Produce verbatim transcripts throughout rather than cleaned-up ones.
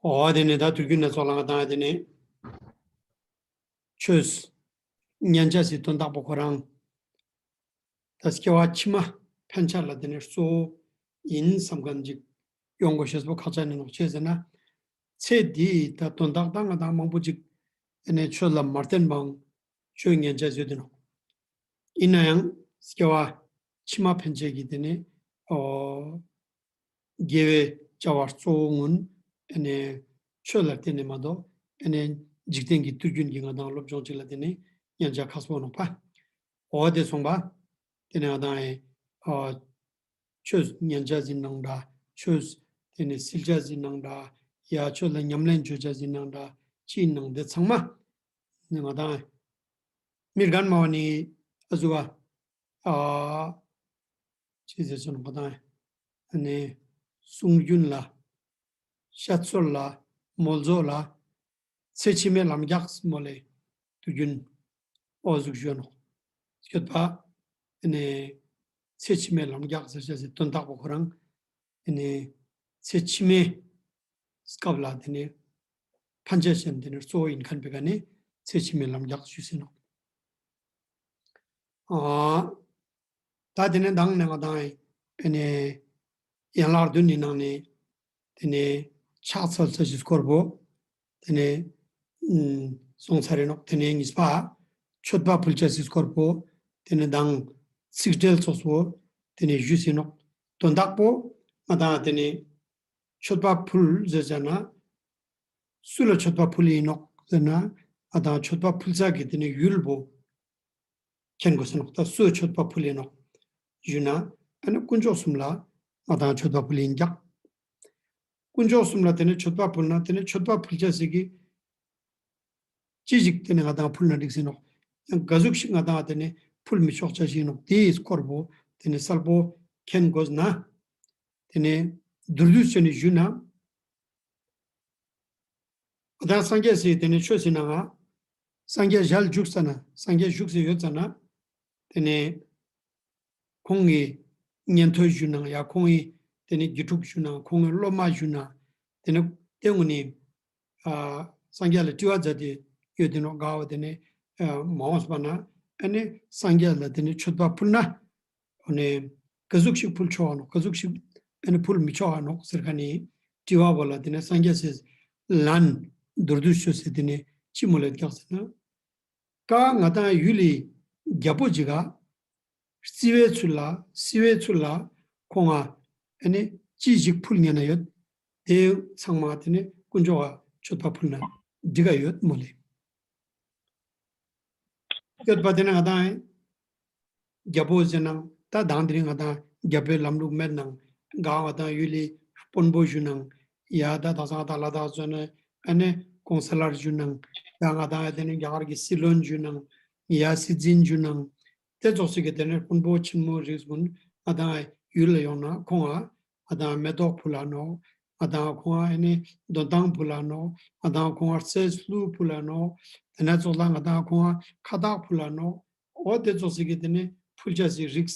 འོ་དེ་ནས་ད་དུས་རྒྱུན་ནས་ཚོགས་ལ་ང་དང་དེ་ནས་ཆོས་ཉན་ཆ་སི་དོན་དག་པོ་ཁོ་རང་ད་སྐྱེ་བ་ཕྱི་མ་ཕན་ཆ་ལ་དེ་ནས་གཙོ་བོ་ཡིན་བསམ་མཁན་ཅིག་ཡོང་དགོས་ཤེས་པོ་ཁག་ཆེ་ནི་ནོག་ཅི་ཟེར་ན། ཚེ་འདིའི་ད་དོན་དག་ད་ང་དང་མང་པོ་ཅིག་དེ་ནས་ཆོས་ལ་མ་བརྟེན་པའང་ཆོས་ཉན་ཆ་ཡོད་དེ་ནོག་ཡིན་ན་ཡང་སྐྱེ་བ་ཕྱི་མ་ཕན་ཆ་གི་དེ་ནས་ཨོ་དགེ་བའི་བྱ་བ་གཙོ་བོ་ངུན་ཨ་ནི་ཆོས་ལ་བརྟེན་ནས་མ་གཏོགས་ཨ་ནི་འཇིག་རྟེན་གྱི་དུས་རྒྱུན་གྱི་ང་དང་སློབ་སྦྱོང་ཅིག་ལ་བརྟེན་ནས་ཉན་ཆ་ཁག་པོ་ནོག་པ། འོ་དེ་སོང་པ། དེ་ནས་ང་དང་ཨེ་ཨ་ཆོས་ཉན་ཆ་ཟིན་ནང་འདྲ་ཆོས་དེ་ནས་སིལ་ཆ་ཟིན་ནང་འདྲ་ཡ་ཆོས་ལ་ཉམས་ལེན་བྱོས་ཆ་ཟིན་ནང་འདྲ་ཅི་ནང་དེ་ཚང་མ་ནི་ང་དང་མི་རྒན་མ་བ་ནི་ཨ་ཟུ་བ་ཨ་ཅི་ཟེར་ཆོག་ནོག་པ་དང་ཨ་ནི་གསུང་རྒྱུན་ལ་བཤད་སྲོལ་ལ་མོལ་ཚོགས་ལ་ཚེ་ཕྱི་མའི་ལམ་རྒྱགས་མོལ་ལེ་དུས་རྒྱུན་འོ་ཟུག་ཞུ་ནོག་སྐྱོད་པ་ཨ་ནི་ཚེ་ཕྱི་མའི་ལམ་རྒྱགས་ཟེར་ཆ་སི་དོན་དག་པོ་ཁོ་རང་ཨ་ནི་ཚེ་ཕྱི་མའི་སྐབས་ལ་དེ་ནི་ཕན་ཆ་ཅན་དེ་ནི་གཙོ་བོ་ཡིན་མཁན་པའི་ཀ་ནི་ཚེ་ཕྱི་མའི་ལམ་རྒྱགས་ཞུས་ཟིན་ནོག་ཨ་ད་དེ་ནི་མདང་ནས་ང་དང་ཨ་ནི་ཡན་ལག་བདུན་ནི་ནང་ནས་དེ་ནི་ཕྱག་འཚལ་ཆ་ཞིག་སྐོར་པོ་དེ་ནི་ཨུམ་སོང་ཚར་རེ་ནོག་དེ་ནི་གཉིས་པ་མཆོད་པ་ཕུལ་ཆ་ཞིག་སྐོར་པོ་དེ་ནི་མདང་ཚིག་འགྲེལ་ཚོགས་པོ་དེ་ནི་ཞུས་ཟིན་ནོག་དོན་དག་པོ་ང་དང་དེ་ནི་མཆོད་པ་ཕུལ་ཟེར་ཆ་ན་སུ་ལ་མཆོད་པ་ཕུལ་ཡིན་ནོག་ཟེར་ན་ང་དང་མཆོད་པ་ཕུལ་ས་གི་དེ་ནི་ཡུལ་པོ་མཁྱེན་དགོས་ས་ནོག་ད་སུ་མཆོད་པ་ཕུལ་ཡིན་ནོག་ཞུ་ན་ཨ་ནི་དཀོན་མཆོག་གསུམ་ལ་ང་དང་མཆོད་པ་ཕུལ་ཡིན་ཀྱག་དཀོན་མཆོག་གསུམ་ལ་དེ་ནི་མཆོད་པ་ཕུལ་ན་དེ་ནི་མཆོད་པ་ཕུལ་ཆ་ཞིག་གི་ཅི་ཞིག་དེ་ནི་ང་དང་ཕུལ་ན་འགྲིག་ཟིན་ནོག་ཡང་ག་ཟུག་ཞིག་ང་དང་དེ་ནི་ཕུལ་མི་ཆོག་ཆ་ཞིག་ནོག་དེའི་སྐོར་པོ་དེ་ནི་གསལ་པོ་མཁྱེན་དགོས་ན་དེ་ནི་མདོར་བསྡུས་བྱས་ནས་ཞུ་ན། ང་དང་སངས་རྒྱས་སི་དེ་ནི་ཆོས་སི་ནང་ང་སངས་རྒྱས་ཞལ་བཞུགས་ས་ན་སངས་རྒྱས་བཞུགས་སི་ཡོད་ས་ན་དེ་ནི་ཁོང་གི་ཉན་ཐོས་ཞུ་ནང་ཡ་ཁོང་གི་དེ་ནི་དགེ་ཕྲུག་ཞུ་ནང་ཁོང་གི་སློབ་མ་ཞུ་ནང་དེ་ནི་དེ་ངུན་ནི་ཨ་སངས་རྒྱས་ལ་དྲི་བ་མཛད་དེ་ཡོད་དེ་ནོག་ག་བ་དེ་ནི་ཨ་མ་འོངས་པ་ན་ཨ་ནི་སངས་རྒྱས་ལ་དེ་ནི་མཆོད་པ་ཕུལ་ན། འོ་ནི་ག་ཟུག་ཞིག་ཕུལ་ཆོག་ག་ནོག་ག་ཟུག་ཞིག་ཨ་ནི་ཕུལ་མི་ཆོག་ག་ནོག་ཟེར་ཁན་ནི་དྲི་བ་བོ་ལ་དེ་ནི་སངས་རྒྱས་སི་ལན་མདོར་བསྡུས་ཤོས་སི་དེ་ནི་ཅི་མོལ་ལེ་ཀྱག་ཟེར་ན། ཀ་ང་དང་ཡུལ་ལི་རྒྱལ་པོ་ཅིག་ག་རྩི་བའི་ཚུལ་ལ་བསིལ་བའི་ཚུལ་ལ་ཁོང་ང་ཨ་ནི་ཅི་ཞིག་ཕུལ་ཉན་ན་ཡོད། དེ་ཚང་མ་དེ་ནི་དཀོན་མཆོག་ག་མཆོད་པ་ཕུལ་ན་འགྲིག་ག་ཡོད་མོལ་ལེ། ཡོད་པ་དེ་ནི་ང་དང་རྒྱལ་པོ་ཟེར་ནང་ད་དང་དེ་རིང་ང་དང་རྒྱལ་པོའི་ལམ་ལུགས་མེད་ནང་ག་ང་དང་ཡུལ་ལི་དཔོན་པོ་ཞུ་ནང་ཡ་ད་དག་ས་ང་དང་ལ་དྭགས་ཟེར་ན་ཨ་ནི་ཀོང་ས་ལར་ཞུ་ནང་ཡ་ང་དང་ཨ་དེ་ནི་རྒྱ་གར་གྱི་སྲིད་བློན་ཞུ་ནང་ཡ་སྲིད་འཛིན་ཞུ་ནང་དེ་ཙོགས་ཤིག་གི་དེ་ནི་དཔོན་པོ་ཆེན་མོ་རིགས་ཀུན་ང་དང་ཡུལ་ལ་ཡོང་ན་ཁོང་ང་ང་དང་མེ་ཏོག་ཕུལ་ལ་ནོག་ང་དང་ཁོང་ང་ཨ་ནི་འདོན་ཐང་ཕུལ་ལ་ནོག་ང་དང་ཁོང་ང་རྩེ་གླུ་ཕུལ་ལ་ནོག་དེ་ནེ་ཙོགས་ལ་ང་དང་ཁོང་ང་ཁ་བཏགས་ཕུལ་ལ་ནོག་འོ་དེ་ཙོགས་ཤིག་གི་དེ་ནི་ཕུལ་ཆ་སི་རིགས་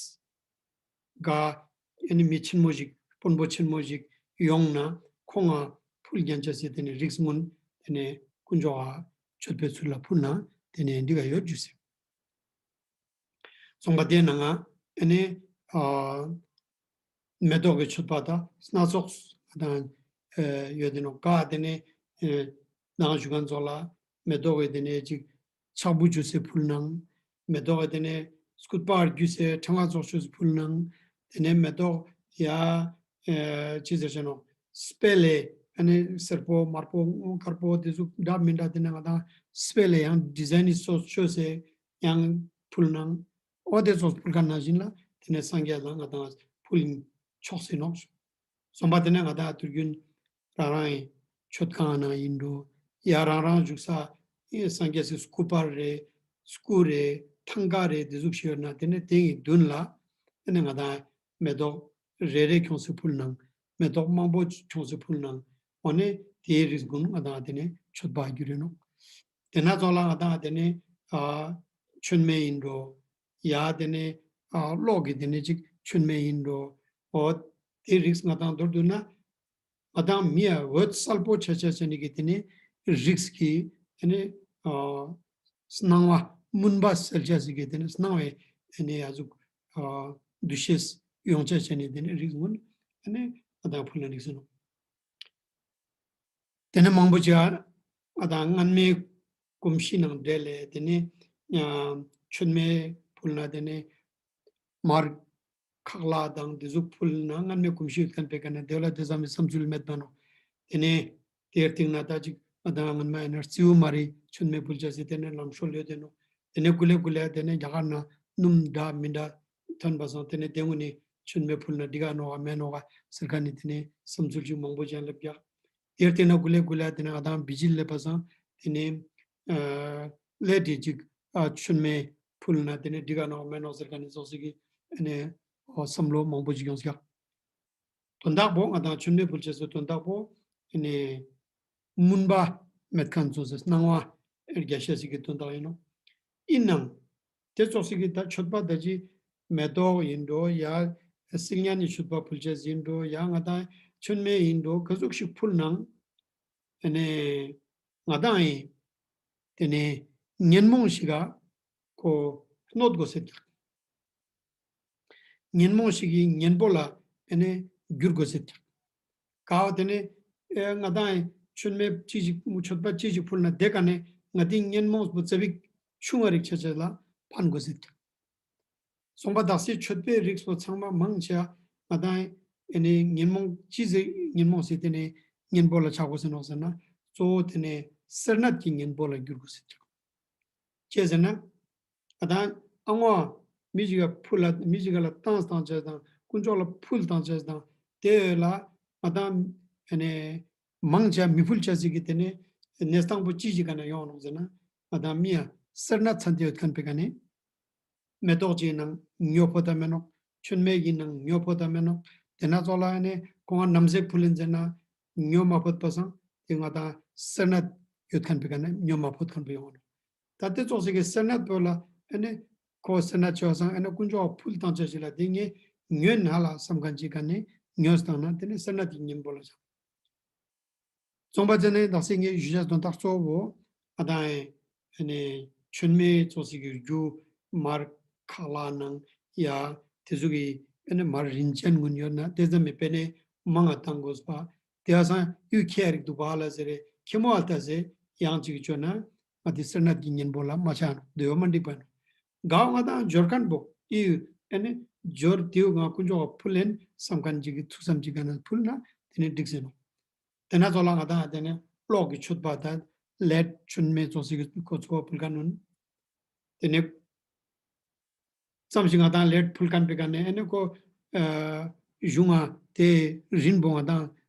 ག་ཨ་ནི་མི་ཆེན་མོ་ཞིག་དཔོན་པོ་ཆེན་མོ་ཞིག་ཡོང་ན་ཁོང་ང་ཕུལ་ཉན་ཆ་སི་དེ་ནི་རིགས་ཀུན་དེ་ནི་དཀོན་མཆོག་ག་མཆོད་པའི་ཚུལ་ལ་ཕུལ་ན་དེ་ནི་འགྲིག་ག་ཡོད་ཞུས་སེ། སོང་པ་དེ་ནང་ང་ཨ་ནི་ཨ་མེ་ཏོག་གི་མཆོད་པ་དང་སྣ་ཚོགས་དང་ཨ་ཡོད་དེ་ནོག་ག་དེ་ནི་ཨ་ནང་ཞུ་ཁན་ཙོགས་ལ་མེ་ཏོག་གི་དེ་ནི་ཅིག་ཕྱག་བུ་ཅོས་སེ་ཕུལ་ནང་མེ་ཏོག་གི་དེ་ནི་སྐུད་པ་རྒྱུས་སེ་ཕྲེང་བ་ཙོགས་ཅོས་སེ་ཕུལ་ནང་དེ་ནི་མེ་ཏོག་ཡ་ཨ་ཅི་ཟེར་ཆ་ནོག་སྤེལ་ལེ་ཨ་ནི་སེར་པོ་དམར་པོ་སྔོ་དཀར་པོ་དེ་ཟུག་འདྲ་མི་འདྲ་དེ་ནི་ང་དང་སྤེལ་ལེ་ཡང་ཌི་ཛའིན་ནི་ཙོགས་ཅོས་སེ་ཡང་ཕུལ་ནང་། འོ་དེ་ཙོགས་ཕུལ་ཁན་ནང་བཞིན་ལ་དེ་ནེ་སངས་རྒྱས་ལ་ང་དང་ཕུལ་ཆོག་སེ་ནོག་ཞུ། སོང་པ་དེ་ནེ་ང་དང་དུས་རྒྱུན་རང་རང་ངི་མཆོད་ཁང་ནང་ཡིན་འགྲོ་ཡ་རང་རང་བཞུགས་ས་སངས་རྒྱས་སི་སྐུ་པར་རེ་སྐུ་རེ་ཐང་ཀ་རེ་དེ་ཟུག་ཞིག་ཡོད་ན་དེ་ནེ་དེ་ངི་མདུན་ལ་དེ་ནེ་ང་དང་མེ་ཏོག་རེ་རེ་ཁྱོངས་སེ་ཕུལ་ནང་མེ་ཏོག་མང་པོ་ཁྱོངས་སེ་ཕུལ་ནང་འོ་ནེ་དེའི་རིགས་ཀུན་ང་དང་དེ་ནེ་མཆོད་པ་གྱུར་ཡོད་ནོག་དེ་ནེ་ཙོགས་ལ་ང་དང་དེ་ནེ་ཨ་མཆོད་མེ་ཡིན་འགྲོ། ཡ་དེ་ནེ་ཨ་གློག་གི་དེ་ནེ་ཅིག་མཆོད་མེ་ཡིན་འགྲོ། འོ་དེ་རིགས་ང་དང་མདོར་བསྡུ་ན་ ང་དང་མི་ཡ་འོད་གསལ་པོ་ཆ་ཆ་ཅེས་ནི་གི་དེ་ནི་རིགས་ཀྱི་དེ་ནི་ཨ་སྣང་བ་མུན་པ་སེལ་ཅེས་སི་གི་དེ་ནི་སྣང་བའི་དེ་ནི་ཨ་ཟུག་ཨ་འདུ་ཤེས་ཡོང་ཅེས་ནི་དེ་ནི་རིགས་ཀུན་དེ་ནི་ང་དང་ཕུལ་ན་འགྲིག་ས་ནོག། དེ་ནས་མང་པོ་ཅིག་ང་དང་སྔན་མའི་གོམས་གཤིས་ནང་འབྲེལ་ལས་དེ་ནས་ཨ་མཆོད་མེ་ཕུལ་ན་དེ་ནས་མར་ཁག་ལ་དང་དེ་ཟུག་ཕུལ་ན་སྔན་མའི་གོམས་གཤིས་ཡོད་མཁན་པའི་ཀ་ནས་དེ་ལ་དེ་ཙམ་མི་བསམ་ཚུལ་མེད་པ་ནོག། དེ་ནས་དེའི་སྟེང་ན་ད་ཅིག་ང་དང་སྔན་མ་ཡིན་ན་རྩིའུ་མ་རི་མཆོད་མེ་ཕུལ་ཅེས་སི་དེ་ནས་ལམ་སྲོལ་ཡོད་དེ་ནོག། དེ་ནས་ཀུ་ལེ་ཀུ་ལེ་དེ་ནས་རྒྱ་གར་ན་སྣུམ་འདྲ་མི་འདྲ་ཐོན་པ་སང་དེ་ནས་དེ་ངུ་ནི་མཆོད་མེ་ཕུལ་ན་འགྲིག་ག་ནོག་ག་མེད་ནོག་ག་ཟེར་མཁན་ནི་དེ་ནས་བསམ་ཚུལ་ཅིག་མང་པོ་ཅིག་སླེབས་ཀྱག། དེར་བརྟེན་ན་ཀུ་ལེ་ཀུ་ལེ་དེ་ནས་ང་དང་བི་ཇི་ལི་སླེབས་པ་སང་དེ་ནས་ཨ་ལས་དེ་ཅིག་ཨ་མཆོད་མེ་ཕུལ་ན་དེ་ནས་འགྲིག་ག་ནོག་མེད་ནོག་ཟེར་མཁན་ནི་ཙོགས་ཤིག་གི་ཨ་ནི་ཨོ་བསམ་བློ་མང་པོ་ཅིག་ཡོང་ཀྱག། དོན་དག་པོ་ང་དང་མཆོད་མེ་ཕུལ་ཅེས་སི་དོན་དག་པོ་ཨ་ནི་མུན་པ་མེད་མཁན་ཙོགས་སི་སྣང་བ་རྒྱས་ཤེས་ཤིག་གི་དོན་དག་ཡིན་ནོག། ཡིན་ནའང་དེ་ཙོགས་ཤིག་གི་ད་མཆོད་པ་ད་ཅི་མེ་ཏོག་ཡིན་འགྲོ་ཡ་སིལ་སྙན་ནི་མཆོད་པ་ཕུལ་ཅེས་ཡིན་འགྲོ་ཡ་ང་དང་མཆོད་མེ་ཡིན་འགྲོ་ག་ཟུག་ཞིག་ཕུལ་ནའང་ཨ་ནི་ང་དང་ཡིན་དེ་ནས་ཉོན་མོངས་ཤིག་ག་ཁོ་གནོད་དགོས་ཟེར་ཀྱག། ཉོན་མོངས་ཤིག་གི་གཉེན་པོ་ལ་ཨ་ནི་འགྱུར་དགོས་ཟེར་ཀྱག། ག་བ་དེ་ནས་ཨེ་ང་དང་མཆོད་མེ་ཅི་ཞིག་མཆོད་པ་ཅི་ཞིག་ཕུལ་ན་དེ་ཀ་ནས་ང་དེ་ཉོན་མོངས་པོ་ཙ་པིག་ཆུང་ང་རིག་ཆ་ཆ་ལ་ཕན་དགོས་ཟེར་ཀྱག། སོང་པ་དག་སེ་མཆོད་པའི་རིགས་པོ་ཚང་མ་མང་ཆེ་ང་དང་ཨ་ནི་ཉོན་མོངས་ཅི་ཟེར་ཉོན་མོངས་ཟེར་དེ་ནས་གཉེན་པོ་ལ་ཆགས་དགོས་ཟེར་ནོག་ཟེར་ན་གཙོ་བོ་དེ་ནས་སེར་སྣ་གི་གཉེན་པོ་ལ་འགྱུར་དགོས་ཟེར་ཀྱག། ཅི་ཟེར་ན། ང་དང་ཨ་ངོ་མི་ཞིག་ག་ཕུལ་ལ་མི་ཞིག་ག་ལ་བཏང་བཏང་ཅེས་དང་དཀོན་མཆོག་ལ་ཕུལ་བཏང་ཅེས་དང་དེ་ལ་ང་དང་ཨ་ནི་མང་ཆེ་མི་ཕུལ་ཅེས་ཞིག་གི་དེ་ནས་གནས་སྟངས་པོ་ཅི་ཞིག་ག་ནས་ཡོང་ནོག་ཟེར་ན་ང་དང་མི་ཡ་སེར་སྣ་ཚན་ཏེ་ཡོད་མཁན་པའི་ཀ་ནས་མེ་ཏོག་ཅིག་ནང་ཉོ་ཕོད་ད་མེད་ནོག། མཆོད་མེ་ཡིན་ནང་ཉོ་ཕོད་ད་མེད་ནོག། དེ་ན་ཙོགས་ལ་ཨ་ནི་ཁོང་ང་ནམ་ཟེ་ཕུལ་ལེན་ཟེར་ན་ཉོ་མ་ཕོད་པ་སང་དེ་ང་དང་སེར་སྣ་ཡོད་མཁན་པའི་ཀ་ནས་ཉོ་མ་ཕོད་མཁན་པོ་ཡོང་ནོག། ད་དེ་ཙོགས་ཤིག་གི་སེར་སྣ་པོ་ལ་ཨ་ནི་ཁོ་སེར་སྣ་ཆེ་བ་སང་ཨ་ནི་དཀོན་མཆོག་ཕུལ་བཏང་ཅེས་ཤིག་ལ་དེ་ངས་ཉོས་ན་ལ་བསམ་མཁན་ཅིག་ག་ནས་ཉོས་བཏང་ན་དེ་ནི་སེར་སྣ་གི་གཉེན་པོ་ལ་ཆགས། སོང་པ་ཙ་ནས་དག་སེ་ངས་ཞུ་ཅེས་དོན་དག་གཙོ་བོ་ང་དང་ཨ་ནི་མཆོད་མེ་ཙོགས་ཤིག་གི་རྒྱུ་མར་ཁག་ལ་ནང་ཡ་དེ་ཟུག་གི་ཨ་ནི་མར་རིན་ཅན་ཀུན་ཡོད་ན་དེ་ཙམ་མི་དཔེ་ནས་མང་ང་བཏང་དགོས་པ། དེ་ཡ་སང་ཡུ་ཁྱེར་རིག་འདུག་པ་ལ་ཟེར་རེ་ཁྱེར་མོ་ཨ་ལྟ་ཟེར་ཡང་ཅིག་བཅོས་ན་ང་དེ་སེར་སྣ་གི་གཉེན་པོ་ལ་མ་ཆགས་ནོག། དེ་ཡོད་མ་འགྲིག་པ་ནོག། གའོ་ང་དང་འབྱོར་མཁན་པོ་ཨི་ཨ་ནི་འབྱོར་དེའུ་ང་དཀོན་མཆོག་ཕུལ་ལེན་བསམ་མཁན་ཅིག་གི་ཐུགས་བསམ་ཅིག་ག་ནས་ཕུལ་ན་དེ་ནི་འགྲིག་ཟེར་ནོག། དེ་ན་ཙོགས་ལ་ང་དང་དེ་ནས་གློག་གི་མཆོད་པ་དང་ལེད་མཆོད་མེ་ཙོགས་ཤིག་གི་ཁོ་ཚོ་ཕུལ་མཁན་ནོག། དེ་ནས་ཙམ་ཞིག་ང་དང་ལེད་ཕུལ་མཁན་པའི་ཀ་ནས་ཨ་ནི་ཁོ་ཨ་གཞུང་ང་དེ་རིན་པོ་ང་དང་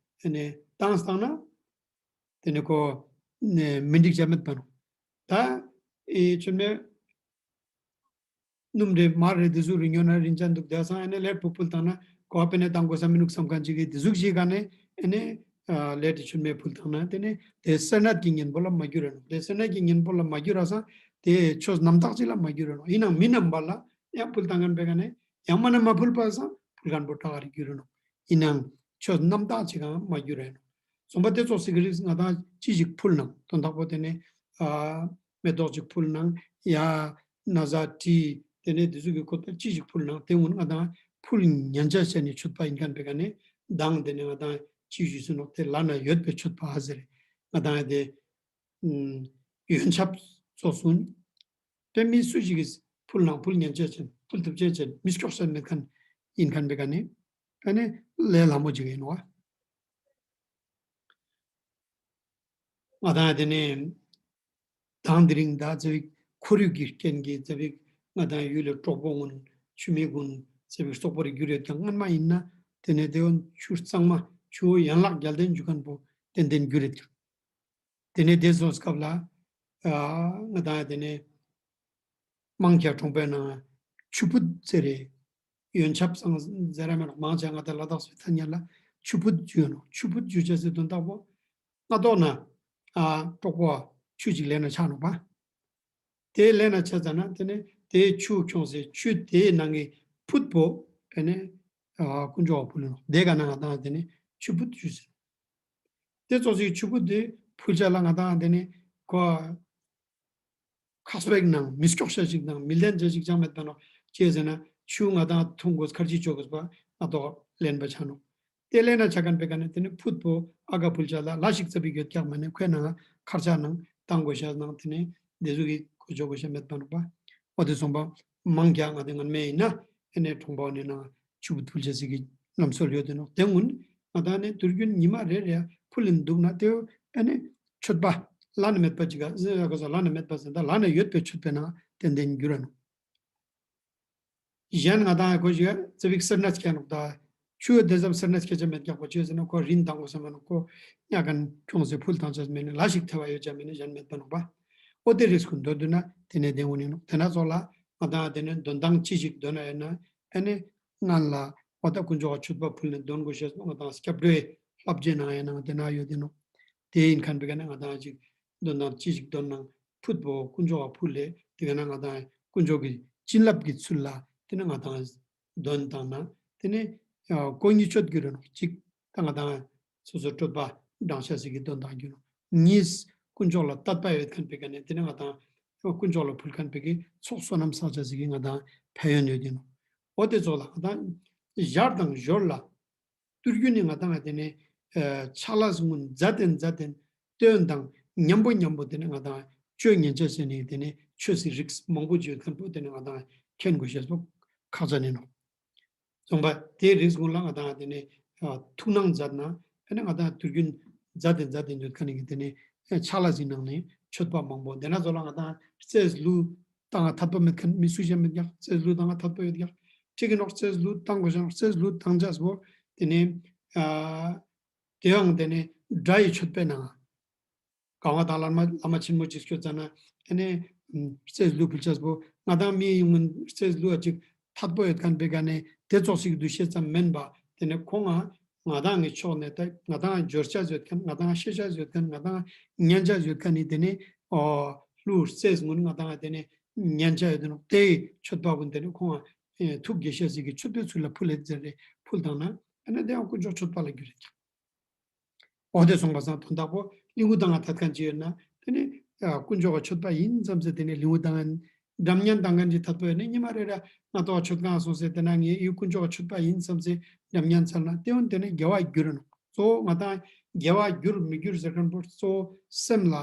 ཨ་ནི་བཏང་བཏང་ན་དེ་ནས་ཁོ་ནས་མི་འགྲིག་ཅེས་མེད་པ་ནོག། ད་ཨེ་མཆོད་མེ་སྣུམ་རེ་མར་རེ་དེ་ཟུག་རིན་ཡོད་ན་རིན་ཅན་འདུག། དེ་སང་ཨ་ནི་ལེད་པོ་ཕུལ་བཏང་ན་གོ་བ་དཔེ་ནས་བཏང་དགོས་ས་མི་ནུག་བསམ་མཁན་ཅིག་གི་དེ་ཟུག་ཅིག་ག་ནས་ཨ་ནི་ཨ་ལེད་དེ་མཆོད་མེ་ཕུལ་བཏང་ན་དེ་ནི་དེ་སེར་སྣ་གི་གཉེན་པོ་ལ་མ་འགྱུར་ར་ནོག། དེ་སེར་སྣ་གི་གཉེན་པོ་ལ་མ་འགྱུར་ར་སང་དེ་ཆོས་རྣམ་དག་ཅིག་ལ་མ་འགྱུར་ར་ནོག། ཡིན་ནའང་མི་རྣམ་པ་ལ་ཡང་ཕུལ་བཏང་མཁན་པའི་ཀ་ནས་ཡང་མ་ན་མ་ཕུལ་བ་སང་ཕུལ་མཁན་པོ་དྲག་རིག་འགྱུར་ར་ནོག། ཡིན་ནའང་ཆོས་རྣམ་དག་ཅིག་གང་མ་འགྱུར་ར་ནོག། སོང་པ་དེ་ཙོགས་ཤིག་གི་རིགས་ང་དང་ཅི་ཞིག་ཕུལ་ནའང་དོན་དག་པོ་དེ་ནི་ཨ་མེ་ཏོག་ཅིག་ཕུལ་ནའང་ཡ་ན་བཟའ་དྲི་དེ་ནས་དེ་ཚོ་གི་ཁོ་ད་ཅི་ཞིག་ཕུལ་ནའང་དེ་ཀུན་ང་དང་ཕུལ་ཉན་ཅེས་ནི་མཆོད་པ་ཡིན་མཁན་པའི་ཀ་ནས་མདང་དེ་ནས་ང་དང་ཅི་ཞུས་སོང་ནོག། དེ་ལ་ན་ཡོད་པའི་མཆོད་པ་ཟེར་ང་དང་དེ་ཨུམ་ཡོན་ཆབ་ཙོགས་སུ་དཔེ་མི་སུ་ཞིག་གིས་ཕུལ་ནའང་ཕུལ་ཉན་ཅེས་ཅན་ཕུལ་ཐུབ་ཅེས་ཅན་མི་སྐྱོགས་ས་མེད་མཁན་ཡིན་མཁན་པའི་ཀ་ནས་ཨ་ནི་ལས་སླ་མོ་ཅིག་ཡིན་ནོག། ང་དང་དེ་ནས་དང་དེ་རིང་ད་ཙ་པིག་ཁོར་ཡུག་གི་རྐྱེན་གྱིས་ཙ་པིག་ང་དང་ཡུལ་ལ་གྲོག་པོ་ཀུན་ཆུ་མིག་ཀུན་ཙ་པིག་སོག་པོ་རིག་འགྱུར་ཡོད་ཀྱང་སྔན་མ་ཡིན་ན་དེ་ནས་དེ་བོ་ཆུ་གཙང་མ་ཆུ་བོ་ཡན་ལག་རྒྱལ་ལྡན་རྒྱུ་མཁན་པོ་ཏན་ཏན་འགྱུར་ཡོད་ཀྱང་། དེ་ནས་དེ་ཚོ་སྐབས་ལ་ཨ་ང་དང་དེ་ནས་མང་ཆེ་གྲོང་པའི་ནང་ཆུ་ཕུད་ཟེར་རེ་ཡོན་ཆབ་སང་ཟེར་ར་མེད་ནོག། མང་ཆེ་ང་དང་ལ་དྭགས་སི་ཐ་སྙད་ལ་ཆུ་ཕུད་ཞུ་ཡོད་ནོག། ཆུ་ཕུད་ཞུ་ཅེས་སི་དོན་དག་པོ་སྔ་ཏོག་ན་ཨ་གྲོག་པོ་ཆུ་ཅིག་ལེན་ན་ཆ་ནོག་པ། དེ་ལེན་ན་ཆ་ཙ་ན་དེ་ནས་དེ་ཆུ་ཁྱོངས་སེ་ཆུ་དེའི་ནང་གི་ཕུད་པོ་དེ་ནས་ཨ་དཀོན་མཆོག་ཕུལ་ནོག། དེ་ག་ན་ང་དང་དེ་ནས་ཆུ་ཕུད་ཞུ་ཟེར། དེ་ཙོགས་སི་ཆུ་བུ་དེ་ཕུལ་ཆ་ལ་ང་དང་དེ་ནི་ཁོ་ཁག་པའི་ནང་མི་སྐྱོག་ཤ་ཞིག་དང་མི་ལྡན་ཆ་ཞིག་ཅང་མེད་པ་ནོག། ཅི་ཟེར་ན་ཆུ་ང་དང་འཐུང་དགོས་ཁར་ཅི་ཆོ་དགོས་པ་ང་དོག་ལེན་པ་ཆ་ནོག། དེ་ལས་ན་ཆ་མཁན་པའི་ཀ་ནས་དེ་ནི་ཕུད་པོ་ཨ་ཀ་ཕུལ་ཆ་ལ་ལ་ཞིག་ཙ་པིག་ཡོད་ཀྱག་མ་ནས་ཁོའི་ནང་ཁར་ཆ་ནང་བཏང་དགོས་ཤ་ནང་དེ་ནི་དེ་ཟུག་གི་གོ་ཆོ་དགོས་ཤ་མེད་པ་ནོག་པ། འོ་དེ་སོང་པ་མང་ཀྱག་ང་དེ་ངན་མེད་ཡིན་ན་ཨེ་ནས་གྲོང་པ་ནས་ནང་ཆུ་བུ་ཕུལ་ཆ་ཟིག་གི་ལམ་སྲོལ་ཡོད་དེ་ནོག། དེ་སྔོན་ང་དང་ནས་དུས་རྒྱུན་ཉི་མ་རེ་རེ་ཕུལ་ལིན་འདུག་ན་དེ་ཨེ་ནས་མཆོད་པ་ལ་ན་མེད་པ་ཅིག་ག་ཟེར་ཡ་ག་ས་ལ་ན་མེད་པ་ཟེར་ད་ལ་ན་ཡོད་པའི་མཆོད་པའི་ནང་ཏན་ཏན་འགྱུར་ར་ནོག། གཞན་ང་དང་ཁོ་ཞིག་ཙ་པིག་སེར་སྣ་སྐྱེ་ནོག་ད། ཆུ་ཡོད་དེ་ཙམ་སེར་སྣ་སྐྱེ་ཆ་མེད་ཀྱག་པ་ཆུ་ཟེར་ན་ཁོ་རིན་དང་པོ་ས་མ་ནོག་ཁོ་ཉ་གན་ཁྱོང་སེ་ཕུལ་དང་ཆ་མེད་ནི་ལ་ཞིག་ཐེ་བ་ཡོད་ཆ་མེད་ནི་གཞན་མེད་པ་ནོག་པ། འོ་དེ་རིགས་ཁོ་འདོད་དུ་ན་དེ་ནས་དེ་འོ་ནི་ནོག། དེ་ན་ཚོགས་ལ་ང་དང་དེ་ནས་འདོན་སྟངས་ཅི་ཞིག་འདོན་ན་ཡོད་ན་ཨེ་ནས་ང་ལ་འོ་ད་དཀོན་མཆོག་ག་མཆོད་པ་ཕུལ་ནས་འདོན་དགོས་ཤེས་ང་དང་སྐྱབས་འགྲོའི་བསླབ་བྱའི་ནང་ཡོད་ན་དེ་ན་ཡོད་དེ་ནོག། དེ་ཡིན་མཁན་པའི་ཀ་ནས་ང་དང་ཅིག་འདོན་དང་ཅི་ཞིག་འདོན་ནང་ཕུད་པོ་དཀོན་མཆོག་ག་ཕུལ་ལེ་དེ་ཀ་ན་ང་དང་དཀོན་མཆོག་གི་བྱིན་རླབས་ཀྱི་ཚུལ་ལ་དེ་ནས་ང་དང་འདོན་དང་ན་དེ་ནས་ཨ་གོ་གཉིས་ཆོད་གྱུར་ར་ནོག། གཅིག་ད་ང་དང་སོ་སོ་སྤྲོད་པ་འགྲངས་ཤ་ཟིག་གི་འདོན་དང་གྱུར་ནོག། གཉིས་དཀོན་མཆོག་ལ་དད་པ་ཡོད་མཁན་པའི་ཀ་ནས་དེ་ནས་ང་དང་དཀོན་མཆོག་ལ་ཕུལ་མཁན་པའི་ཀའི་ཚོགས་བསོད་ནམས་བསགས་ཤ་ཟིག་གི་ང་དང་ཕན་ཡོན་ཡོད་དེ་ནོག། འོ་དེ་ཚོགས་ལ་ང་དང་ཞར་དང་ཞོར་ལ་ཏུར་རྒྱུན་ནི་ང་དང་དེ་ནས་ཨ་ཕྱག་ལས་སྔོན་མཛད་དེ་མཛད་དེ་སྟོན་དང་མཉམ་པོ་མཉམ་པོ་དེ་ནས་ང་དང་ཆོས་ཉན་ཆ་ཟེར་ནི་དེ་ནས་ཆོས་སི་རིགས་མང་པོ་ཅིག་ཡོད་མཁན་པོ་དེ་ནས་ང་དང་མཁྱེན་དགོས་ཤེས་པོ་ཁག་ཅན་ཡིན་ནོག། སོང་པ་དེ་རིགས་ཀུན་ལ་ང་དང་དེ་ནས་ཨ་ཐུགས་སྣང་མཛད་ན་དེ་ནས་ང་དང་ཏུར་རྒྱུན་མཛད་དེ་མཛད་དེ་ཡོད་མཁན་ནི་དེ་ནས་ཕྱག་ལས་སི་ནང་ནས་མཆོད་པ་མང་པོ་དེ་ན་ཚོགས་ལ་ང་དང་རྩེས་ལུ་བཏང་ང་ཐད་པ་མེད་མཁན་མི་སུ་ཞིག་མེད་ཀྱག། རྩེས་ལུ་བཏང་ང་ཐད་པ་ཡོད་ཀྱག། ཁྲིག་གི་ནོག། རྩེས་ལུ་བཏང་དགོས་ཤ་ནོག། རྩེས་ལུ་བཏང་ཆས་པོ་དེ་ནས་ཨ་དེ་ཡང་དེ་ནས་སྒྲ་ཡི་མཆོད་པའི་ནང་གང་བ་དང་བླ་མ་བླ་མ་ཆེན་མོ་ཅིག་སྐྱོད་ཙ་ན་དེ་ནས་རྩེས་ལུ་ཕུལ་ཆས་པོ་ང་དང་མི་ཡིན་མིན་རྩེས་ལུ་ཨ་ཅིག་ཐད་པོ་ཡོད་མཁན་པའི་ཀ་ནས་དེ་ཙོགས་ཤིག་འདུ་ཤེས་ཙམ་མེན་པ་དེ་ནས་ཁོང་ང་ང་དང་ངི་ཕྱོགས་ནས་ད་ང་དང་འབྱོར་ཆ་ཡོད་མཁན་ང་དང་ཤེས་ཆ་ཡོད་མཁན་ང་དང་ཉན་ཆ་ཡོད་མཁན་ནི་དེ་ནས་ཨོ་ལུ་རྩེས་སྔོན་ང་དང་དེ་ནས་ཉན་ཆ་ཡོད་དེ་ནོག། དེའི་མཆོད་པ་ཀུན་དེ་ནས་ཁོང་ང་ཨེ་ཐུགས་དགྱེས་ཤེས་ཟིག་གི་མཆོད་པའི་ཚུལ་ལ་ཕུལ་ལེ་ཟེར་རེ་ཕུལ་བཏང་ན་ཨ་ནི་དེ་ཡང་དཀོན་མཆོག་མཆོད་པ་ལ་འགྱུར་རེ་ཀྱང་། འོ་དེ་སོང་པ་སང་དོན་དག་པོ་ལིང་གུ་བཏང་ང་ཐད་མཁན་ཅིག་ཡོད་ན་དེ་ནི་ཨ་དཀོན་མཆོག་ག་མཆོད་པ་ཡིན་བསམ་སེ་དེ་ནི་ལིང་གུ་བཏང་ང་སྒྲ་སྙན་བཏང་མཁན་ཅིག་ཐད་པོ་ཡོད་ན་ཉི་མ་རེ་རེ་ང་ཏོག་མཆོད་ཁང་སོང་སེ་དེ་ན་ངས་ཡུལ་དཀོན་མཆོག་ག་མཆོད་པ་ཡིན་བསམ་སེ་སྒྲ་སྙན་ཚར་ན་དེ་འོན་དེ་ནི་དགེ་བ་འགྱུར་ནོག། གཙོ་བོ་ང་དང་དགེ་བ་འགྱུར་མི་འགྱུར་ཟེར་མཁན་པོ་གཙོ་བོ་སེམས་ལ་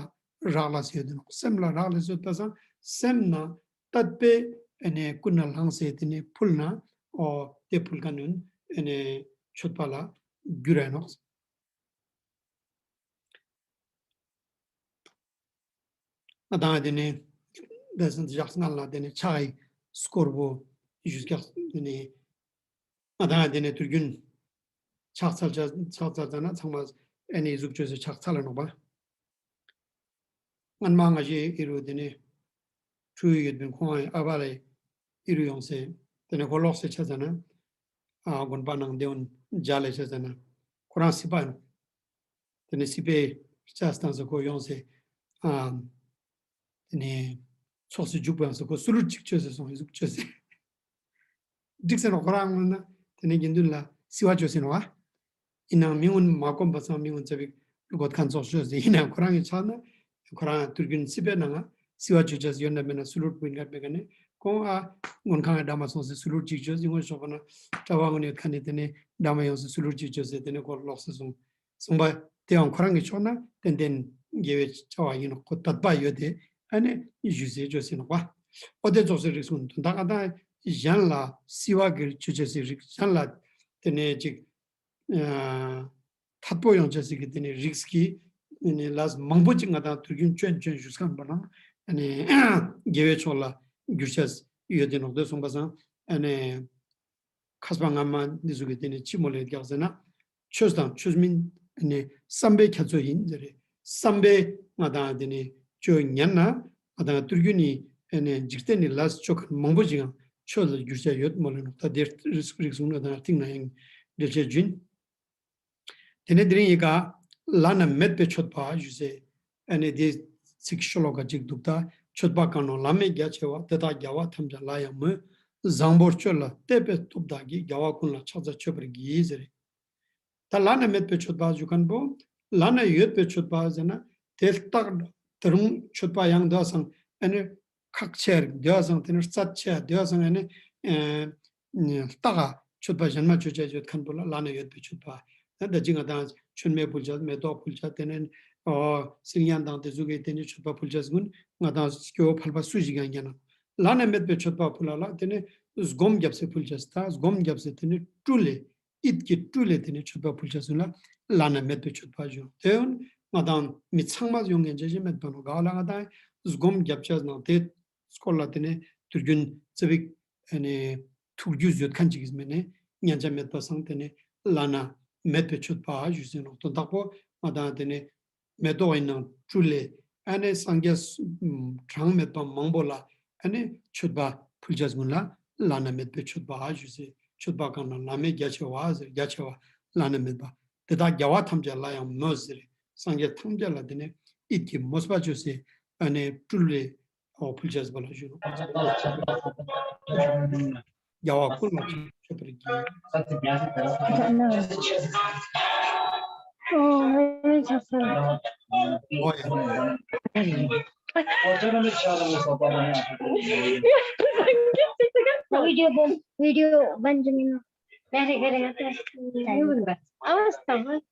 རག་ལས་ཡོད་དེ་ནོག། སེམས་ལ་རག་ལས་ཡོད་པ་སང་སེམས་ན་དད་པའི་ཨ་ནི་ཀུན་ནས་བསླངས་སེ་དེ་ནི་ཕུལ་ན་འོ་དེ་ཕུལ་མཁན་ནི་ཨ་ནི་མཆོད་པ་ལ་འགྱུར་ར་ནོག། ང་དང་དེ་ནས་དེ་སང་ཞག་སྔ་ལ་དེ་ནས་ཕྱག་གི་སྐོར་པོ་ཞུས་ཀྱག། དེ་ནས་ང་དང་དེ་ནས་དུས་རྒྱུན་ཕྱག་འཚལ་ཆ་ཕྱག་འཚལ་ཙ་ན་ཚང་མ་ཨ་ནི་གཟུགས་བཅོས་སེ་ཕྱག་འཚལ་ལ་ནོག་པ། སྔན་མ་ང་ཞེ་ཨི་རུ་དེ་ནས་ཁྲུ་ཡོད་པིན་ཁོང་ཨ་བ་ལེ་ཨི་རུ་ཡོང་སེ་དེ་ནས་ཁོ་ལོག་སེ་ཆ་ཙ་ན་ཨ་དགོན་པ་ནང་དེ་འོན་མཇལ་ལེ་ཆ་ཙ་ན་ཁོ་རང་སི་པ་ཡིན། དེ་ནས་སི་པའི་ལྕགས་སྟངས་སུ་ཁོ་ཡོང་སེ་ཨ་དེ་ནས་ཚོགས་སུ་འཇུག་པའང་སུ་ཁོ་སུ་ལུར་ཅིག་བཅོས་སེ་སོང་ཡི་ཟུག་བཅོས་སེ་འགྲིག་སེ་ནོག། ཁོ་རང་ངོ་ན་དེ་ནས་དགེ་འདུན་ལ་སི་བ་བཅོས་སེ་ནོག་ཨ། ཡིན་ནའང་མི་ངོ་མ་གོམས་པ་སང་མི་ངོ་ཙ་པིག་ལུ་གོད་ཁན་ཚོགས་བཅོས་སེ་ཡིན་ནའང་ཁོ་རང་གི་ཆགས་ན་ཁོ་རང་དུས་རྒྱུན་སི་པའི་ནང་ང་སི་བ་བཅོས་ཅེས་ཡོད་ན་མེད་ན་སུ་ལུར་པུ་ཡིན་ག་མེད་ག་ནས་ཁོང་ཨ་མགོན་ཁང་གི་འདྲ་མ་སོང་སེ་སུ་ལུར་ཅིག་བཅོས་སེ་ངོ་ཤོག་པ་ན་གྲྭ་པ་ངོ་ནས་ཡོད་ཁན་ནི་དེ་ནས་འདྲ་མ་ཡོང་སེ་སུ་ལུར་ཅིག་བཅོས་སེ་དེ་ནས་ཁོ་ལོག་སེ་སོང་། སོང་པ་དེའང་ཁོ་རང་གི་ཕྱོགས་ན་ཏན་ཏན་དགེ་བའི་བྱ་བ་ཡིན་ནོག། ཁོ་དད་པ་ཡོད་དེ་ཨ་ནི་ཞུས་སེ་བཅོས་སེ་ནོག་པ། འོ་དེ་ཚོགས་སེ་རིགས་སུ་དོན་དག་ཨ་དང་གཞན་ལ་སི་བ་གི་བཅོས་ཅེས་སི་རིགས་གཞན་ལ་དེ་ནས་ཅིག་ཨ་ཐད་པོ་ཡོང་ཅེས་སི་གི་དེ་ནས་རིགས་ཀྱི་དེ་ནས་ལས་མང་པོ་ཅིག་ང་དང་དུས་རྒྱུན་བཅོན་བཅོན་ཞུས་ཁན་པ་ན་ཨ་ནི་དགེ་བའི་ཕྱོགས་ལ་འགྱུར་ཅེས་ཡོད་དེ་ནོག། དེ་སོང་པ་སང་ཨ་ནི། མཁས་པ་སྔ་མ་འདི་ཚོ་གི་དེ་ནས་ཅི་མོལ་ལེ་རྒྱག་ཟེར་ན། ཆོས་དང་ཆོས་མིན་ནི་བསམ་པའི་ཁྱད་ཚོད་ཡིན་ཟེར་རེད། བསམ་པའི་ང་དང་དེ་ནས་ཆོས་ཉན་ན་ང་དང་ཏུར་རྒྱུན་ནི་ཨ་ནི་འཇིག་རྟེན་ནི་ལས་ཆོ་ག་མང་པོ་ཞིག་ཡང་ཆོས་ལ་འགྱུར་བྱ་ཡོད་མོལ་ལེ་ནོག། ད་དེ་རིགས་རིགས་གསུམ་ང་དང་ཐིག་ན་ཡང་འགྲེལ་བཤད་རྒྱུན། དེ་ནས་དེ་རིང་ཡི་ག་བླ་ན་མེད་པའི་མཆོད་པ་ཞུས་སེ། ཨ་ནི་དེ་ཚིག་ཤོ་ལོ་ཀ་གཅིག་འདུག། ད་མཆོད་པ་གང་རྣམས་བླ་མེད་རྒྱ་ཆེ་བ། དེ་དག་རྒྱལ་བ་ཐམས་ཅད་ལ་ཡང་མོས། བཟང་པོར་སྤྱོད་ལ་དད་པའི་སྟོབས་དག་གིས། རྒྱལ་བ་ཀུན་ལ་ཕྱག་འཚལ་མཆོད་པར་བགྱི་ཟེར། ད་བླ་ན་མེད་པའི་མཆོད་པ་ཞུ་ཁན་པོ་ བླ་ན་ཡོད་པའི་མཆོད་པ་ཟེར་ན་དེ་ལྟག་དེ་རུང་མཆོད་པ་ཡང་དེ་བ་སང་ཨ་ནི་ཁག་ཆེ་དེ་བ་སང་དེ་ནི་རྩ་ཆེ་དེ་བ་སང་ཨ་ནི་ཨ་ལྟག་ག་མཆོད་པ་གཞན་མ་མཆོད་ཅེས་ཡོད་ཁན་པོ་ལ་བླ་ན་ཡོད་པའི་མཆོད་པ། ད་ཅི་ང་དང་མཆོད་མེ་ཕུལ་ཅེས་མེ་ཏོག་ཕུལ་ཅེས་དེ་ནི་ཨོ་སིལ་སྙན་དང་དེ་ཟུག་གི་དེ་ནི་མཆོད་པ་ཕུལ་ཅེས་གུན་ང་དང་སྐྱེ་བོ་ཕལ་པ་སུ་ཞིག་ཡང་ཡིན་ན་བླ་ན་མེད་པའི་མཆོད་པ་ཕུལ་ལ་ལ་དེ་ནི་སྒོམ་རྒྱབ་སེ་ཕུལ་ཅེས་ད་སྒོམ་རྒྱབ་སེ་དེ་ནི་སྤྲུལ་ལེ་ཡིད་ཀྱི་སྤྲུལ་ལེ་དེ་ནི་མཆོད་པ་ཕུལ་ཅེས་གུན་ལ་བླ་ན་མེད་པའི་མཆོད་པ་ཞུ། དེ་ཡང་ང་དང་མི་ཚང་མ་ཡོང་ངེས་ཅེས་ཞིག་མེད་པ་ནོ་ག་ལ་ང་དང་སྒོམ་རྒྱབ་ཅེས་ནང་དེ་སྐོར་ལ་དེ་ནི་དུས་རྒྱུན་ཙི་བིག་ཨ་ནི་ཐུགས་རྒྱུས་ཡོད་ཁན་ཅིག་གིས་མེད་ནི་ཉན་ཅེས་མེད་པ་སང་དེ་ནི་བླ་ན་མེད་པའི་མཆོད་པ་ཞུ་ཟིན་ནོ། དོན་དག་པོ་ང་དང་དེ་ནི་མེ་ཏོག་ཡིན་ནང་སྤྲུལ་ལེ་ཨ་ནི་སངས་རྒྱས་གྲངས་མེད་པ་མང་པོ་ལ་ཨ་ནི་མཆོད་པ་ཕུལ་ཅེས་གུན་ལ་བླ་ན་མེད་པའི་མཆོད་པ་ཞུ་ཟེར། མཆོད་པ་གང་ན་བླ་མེད་རྒྱ་ཆེ་བ་ཟེར། རྒྱ་ཆེ་བ་བླ་ན་མེད་པ། དེ་དག་རྒྱལ་བ་ཐམས་ཅད་ལ་ཡང་མོས་ཟེར། སངས་རྒྱས་ཐམས་ཅད་ལ་དེ་ནི་ཡིད་ཀྱི་མོས་པ་ཅོས་སེ་ཨ་ནི་སྤྲུལ་ལེ་ཨོ་ཕུལ་ཅེས་པ་ལ་ཞུ་ནོ། རྒྱལ་བ་ཀུན་ལ་མཆོད་པར་བགྱི། ཨོ་ཡ། वीडियो बंद, वीडियो बंद जमीन। अरे, अरे, अरे। आवाज तो बंद।